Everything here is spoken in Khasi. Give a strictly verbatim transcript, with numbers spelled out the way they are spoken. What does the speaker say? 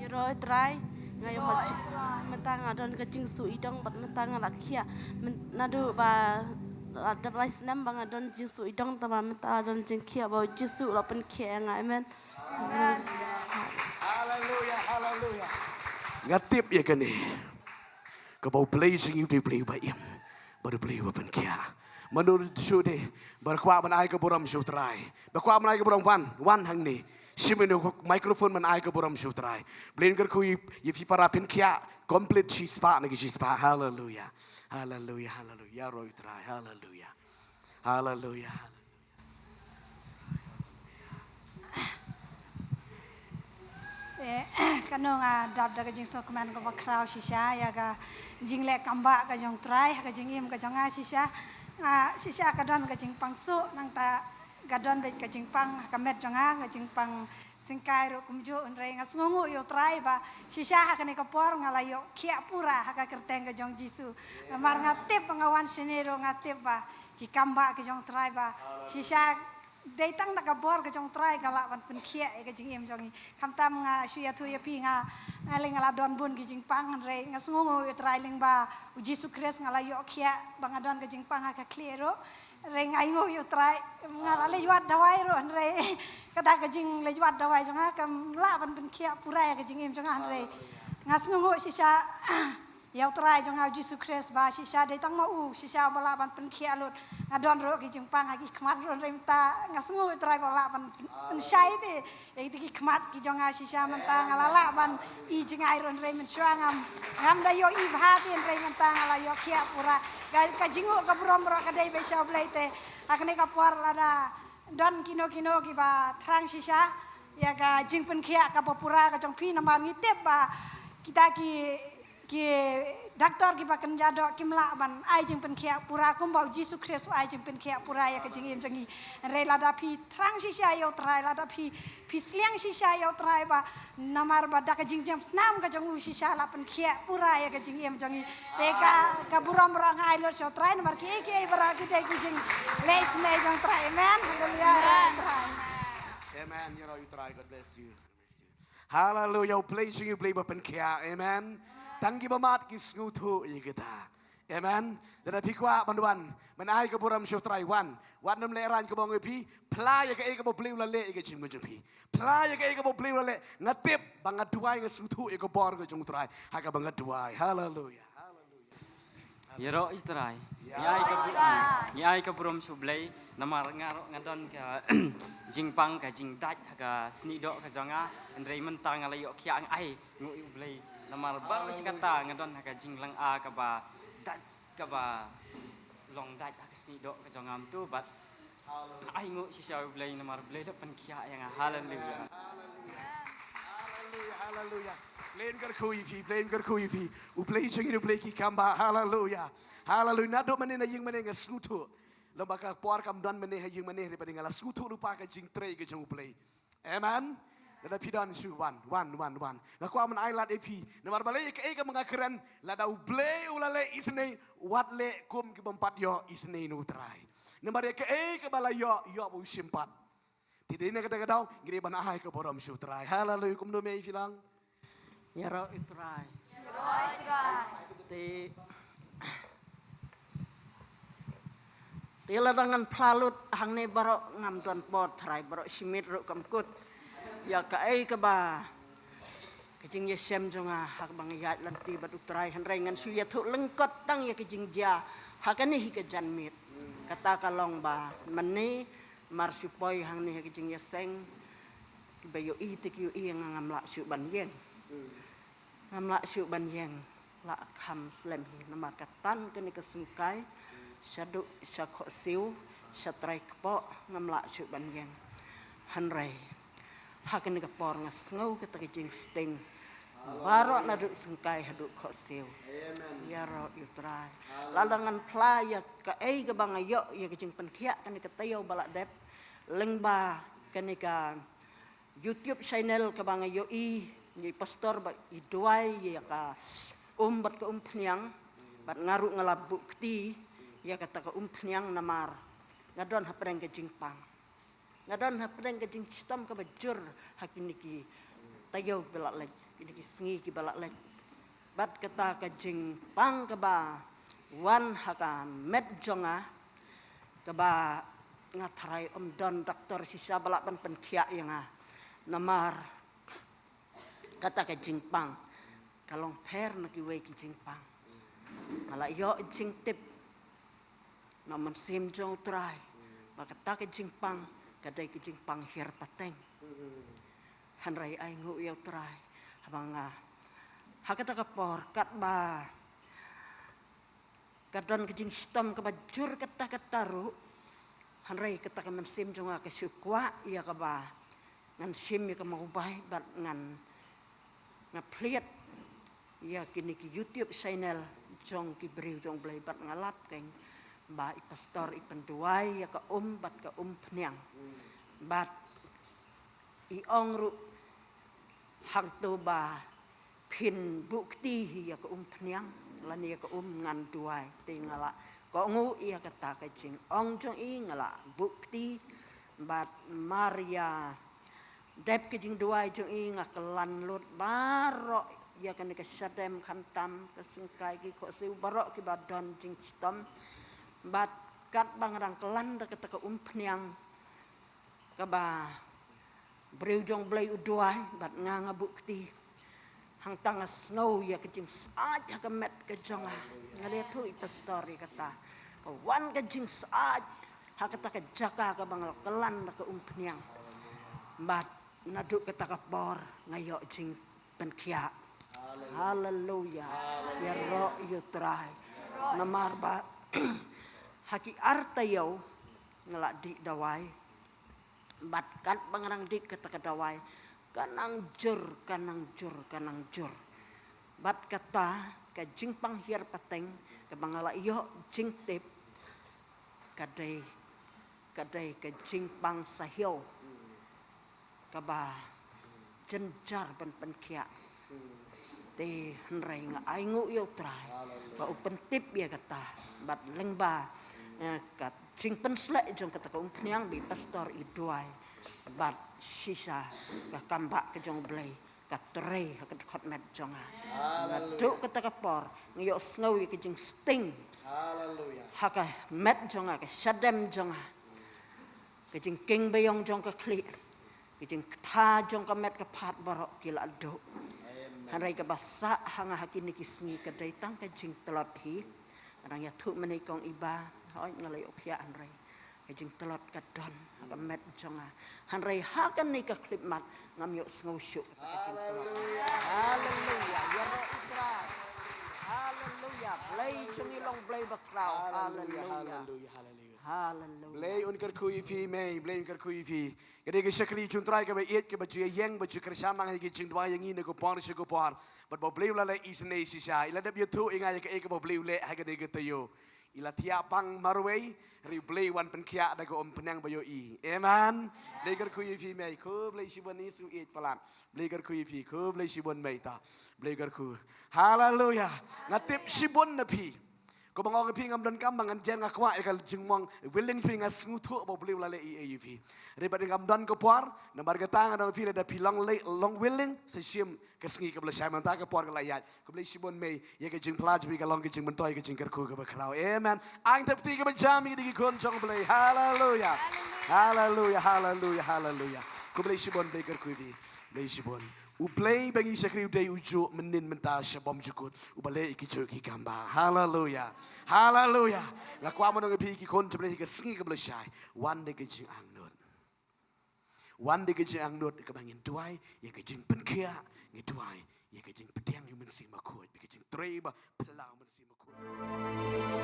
Roi Trai, nga ïa mat suk. Mynta nga don ka jingsuh idong bad mynta nga la khiah. Naduh ba la dep lai snem ba nga don jingsuh idong, tangba mynta nga don jingkhiah ba u Jisu u la pynkhiah ïa nga. Amen. Haleluya, haleluya. Nga tip ïa kane, kaba U Blei jong ngi u dei U Blei uba im bad U Blei uba pynkhiah. Mano shuh de ba kwah ban ai ka burom sha U Trai, ba kwah ban ai ka burom, wan, wan hangne. Shim ïa u microphone ban ai ka burom sha U Trai. Blei un kyrkhu ïa phi para, phin khiah complete shispah na ki shispah. Haleluya. Haleluya, haleluya. Ïaroh ïa U Trai. Haleluya. Haleluya, haleluya. Te kano nga dap da ka jingsngewkmen kaba khraw shisha ïa ka jingleh kam bah ka jong U Trai ha ka jingim ka jong nga shisha. Nga shisha ka don ka jingpang suh, nangta ka don beit ka jingpang ha ka met jong nga, ka jingpang syngkai ruh kumjuh, hynrei nga sngewnguh ïa U Trai ba shisha ha kane ka por nga la ïoh khiah pura ha ka kyrteng ka jong U Jisu. Namar nga tip ba nga wan shane ruh nga tip ba ki kam bah ki jong U Trai ba shisha dei tang da ka bor ka jong U Trai ka lah ban pynkhiah ïa ka jingim jong ngi. Khamtam nga shu ïathuh ïa phi, nga, nga lei nga la don bun ki jingpang, hynrei nga sngewnguh ïa U Trai lyngba U Jisu Khrist nga la ïoh khiah ba nga don ka jingpang ha ka khlieh ruh. Hynrei nga ainguh ïa U Trai, nga la leit wad dawai ruh, hynrei kata ka jingleit wad dawai jong nga kam lah ban pynkhiah pura ïa ka jingim jong nga, hynrei nga sngewnguh shisha ïa U Trai jong nga U Jisu Khrist ba shisha dei tang ma u shisha ba lah ban pynkhiah lut. Nga don ruh ki jingpang ha ki khmat ruh, hynrei mynta nga sngewnguh ïa U Trai ba lah ban pynshai te ïa ki khmat ki jong nga shisha, mynta nga la lah ban i jingai ruh, hynrei mynshuwa ngam, ngam da ïohi bha te, hynrei mynta nga la ïoh khiah pura. Ka, ka jingnguh ka burom baroh ka dei beit sha U Blei te. Ha kane ka por lada don kino kino kiba thrang shisha ïa ka jingpynkhiah kaba pura ka jong phi, namar ngi tip ba kita ki, ki doctor kiba kynja doh kim lah ban ai jingpynkhiah pura kumba U Jisu Khrist u ai jingpynkhiah pura ïa ka jingim jong ngi. Hynrei lada phi thrang shisha ïa U Trai, lada phi, phi sliang shisha ïa U Trai ba namar ba da ka jingjam snam ka jong u shisha la pynkhiah pura ïa ka jingim jong ngi. Te ka, ka burom baroh nga ai lut sha U Trai namar kiei kiei baroh kita ki jingleh isynei jong U Trai. Amen. Haleluya. Ïaroh ïa U Trai. Amen. Ïaroh ïa U Trai. God bless you. Haleluya. U Blei jong ngi U Blei ba pynkhiah. Amen. Tang kiba mad ki sngewthuh ïa kita. Amen. Lada phi kwah ban wan, ban ai ka burom sha U Trai, wan. Wat nym lehraiñ, ka bong ïa phi, phla ïa kaei kaba U Blei u la leh ïa ka jingim jong phi. Phla ïa kaei kaba U Blei u la leh. Nga tip ba nga duwai, nga sngewthuh ïa ka bor ka jong U Trai ha kaba nga duwai. Haleluya. Ïaroh ïa U Trai. Ngi ai ka bu-, ngi ai ka burom sha U Blei namar nga ruh nga don ka jingpang, ka jingdait ha ka snieh doh ka jong nga, hynrei mynta nga la ïoh khiah, nga ainguh ïa U Blei namar baroh shi katta nga don ha ka jinglynga kaba dait, kaba long dait ha ka snieh doh ka jong nga mynta bad ainguh shisha ïa U Blei namar U Blei u la pynkhiah ïa nga. Haleluya. Haleluya, haleluya. Blei un kyrkhu ïa phi, Blei un kyrkhu ïa phi. U Blei jong ngi u Blei ki kam bah. Haleluya. Haleluya. Naduh mynne na ïing mynne nga sngewthuh. Lem ba ka por kam don mynne ha ïing mynne, hynrei ba nga la sngewthuh lypa ka jingtrei ka jong U Blei. Amen. Lada phi don shu wan, wan, wan, wan. Nga kwah ban ai lad ïa phi. Namar balei, kaei kaba nga kren, lada U Blei u la leh isynei, wat leh kum ki bym pat ïoh isynei na U Trai. Namar ïa kaei kaba la ïoh, ïoh ba u shim pat. Te dei na kata ka daw ngi dei ban ai ka burom sha U Trai. Haleluya. Kumno me ïa phi lang? Ïaroh ïa U Trai. Te, te lada ngan phla lut hangne baroh ngam don por, trai, baroh shi miet ruh kam kut ïa kaei kaba ka jingïashem jong nga ha kaba nga ïaid lynti bad U Trai, hynrei ngan shu ïathuh lyngkot tang ïa ka jingjia ha kane hi ka janmiet. Kata ka long ba mynne mar shu poi hangne ha ka jingïaseng, kiba ïohi te ki ïohi, nga ngam lah shuh ban ïeng. Ngam lah shuh ban ïeng, lah kham slem hi namar ka tan kane ka syngkai shaduh sha khohsiew, sha trai kpoh, ngam lah shuh ban ïeng. Hynrei ha kane ka por nga sngew kata ka jingsting baroh naduh syngkai haduh khohsiew. Ïaroh ïa U Trai. Lada ngan phla ïa kaei kaba nga ïoh ïa ka jingpynkhiah kane ka taïew ba la dep lyngba kane ka YouTube channel kaba nga ïohi, ïa i pastor ba i duwai ïa ka um bad ka umphniang, bad nga ruh nga la buh kti ïa kata ka umphniang namar nga don hapdeng ka jingpang. Nga don hapdeng ka jingshitom kaba jur ha kine ki taïew ba la leit. Kine ki sngi kiba la leit. Bad kata ka jingpang kaba wan ha ka met jong nga, kaba nga tharai ym don doktor shisha ba lah ban pynkhiah ïa nga. Namar kata ka jingpang ka long pher na kiwei ki jingpang. Nga la ïoh jingtip na u Mynsiem jong u Trai ba kata ka jingpang ka dei ka jingpang hiar pateng. Hynrei ai nguh ïa u Trai haba nga, ha kata ka por, katba ka don ka jingshitom kaba jur katta katta ruh, hynrei kata ka mynsiem jong nga ka shu kwah ïa kaba ngan shim ïa ka mawbai bad ngan, nga plie ïa kine ki YouTube channel jong ki briew jong U Blei bad nga lap kein ba i pastor i pynduwai ïa ka um bad ka umphniang. Bad i ong ruh hangto ba phin buh kti hi ïa ka umphniang lane ïa ka um ngan duwai. Te nga la kohnguh ïa kata ka jingong jong i, nga la buh kti bad mar ïa dep ka jingduwai jong i nga kyllan lut baroh ïa kane ka shadem khamtam, ka syngkai, ki khohsiew, baroh kiba don jingshitom. Bad katba nga dang kyllan da kata ka umphniang kaba briew jong U Blei u duwai bad nga, nga buh kti, hangta nga sngew ïa ka jingsyaid ha ka met ka jong nga. Nga la ïathuh, i pastor, ïa kata, ka wan ka jingsyaid ha kata ka jaka kaba nga la kyllan da ka umphniang. Bad naduh kata ka por nga ïoh jingpynkhiah. Haleluya. Ïaroh ïa U Trai. Namar ba ha ki ar taïew nga la dih dawai. Bad katba nga dang dih kata ka dawai, ka nang jur, ka nang jur, ka nang jur. Bad kata ka jingpang hiar pateng kaba nga la ïoh jingtip, ka dei, ka dei ka jingpang sahiaw kaba jynjar ban pynkhiah. Te hynrei nga ai nguh ïa U Trai ba u pyntip ïa kata. Bad lyngba, eh, ka jingpynsleh jong kata ka umphniang ba i pastor i duwai, bad shisha ka kambah ka jong U Blei ka trei ha ka dkhot met jong nga. Naduh kata ka por nga ïohsngew ïa ka jingsting ha ka met jong nga, ka shadem jong nga. Ka jingkieng baïong jong ka khlieh, ka jingktha jong ka met ka phad, baroh ki la duh. Hynrei kaba sah ha nga ha kine ki sngi ka dei tang ka jingtlot hi. Nga dang ïathuh mynne, kong Iba, hooid nga la ïoh khiah, hynrei ka jingtlot ka don ha ka met jong nga. Hynrei ha kane ka khyllipmat ngam ïohsngew shuh kata ka jingtlot. Haleluya. Ïaroh ïa U Trai. Haleluya. Blei jong ngi long Blei bakhraw. Haleluya. Haleluya. Blei un kyrkhu ïa phi mei, Blei un kyrkhu ïa phi. Ka dei ka shakri jong U Trai kaba ïeit, kaba ju ïeng, ba ju kyrshan lang ha ki jingduwai ïa ngi na ka por sha ka por. Bad ba U Blei u la leh isynei shisha. I la dep ïathuh ïa nga ïa kaei kaba U Blei u leh ha kane ka taïew. I la thiah pang marwei, hynrei U Blei u wan pynkhiah da ka umphniang ba ïohi. Amen. Blei kyrkhu ïa phi mei, khublei shibun, i sngew ïeit palat. Blei kyrkhu ïa phi, khublei shibun mei ta. Blei kyrkhu. Haleluya. Nga tip shibun na phi. Kumba nga ong ïa phi, ngam donkam ba ngan jan, nga kwah ïa ka jingmong willing phi, nga sngewthuh ba U Blei u la leh ei ei ïa phi. Hynrei bad ngam don ka por, namar kata nga ong ïa phi, lada phi long lei, long willing, sa shim ka sngi kaba lashai, mynta ka por ka la ïaid. Khublei shibun mei, ïa ka jingphla jong phi ka long ka jingmyntoi, ka jingkyrkhu kaba khraw. Amen. Ai tap kti kaba jam ïa ki khun jong U Blei. Haleluya. Haleluya, haleluya, haleluya. Khublei shibun, Blei kyrkhu ïa phi. Blei shibun. U Blei ba ngi shakri u dei ujuh mynnin, mynta, sha bymjukut. Uba leh ïa kijuh ki kam ba. Haleluya. Haleluya. Nga kwah ban ong ïa phi ki khun jong U Blei, ha ka sngi kaba lashai, wan da ka jingangnud. Wan da ka jingangnud kaba ngin duwai ïa ka jingpynkhiah, ngin duwai ïa ka jingpdiang ïa U Mynsiem Bakhuid, ïa ka jingtrei ba phylla U Mynsiem Bakhuid.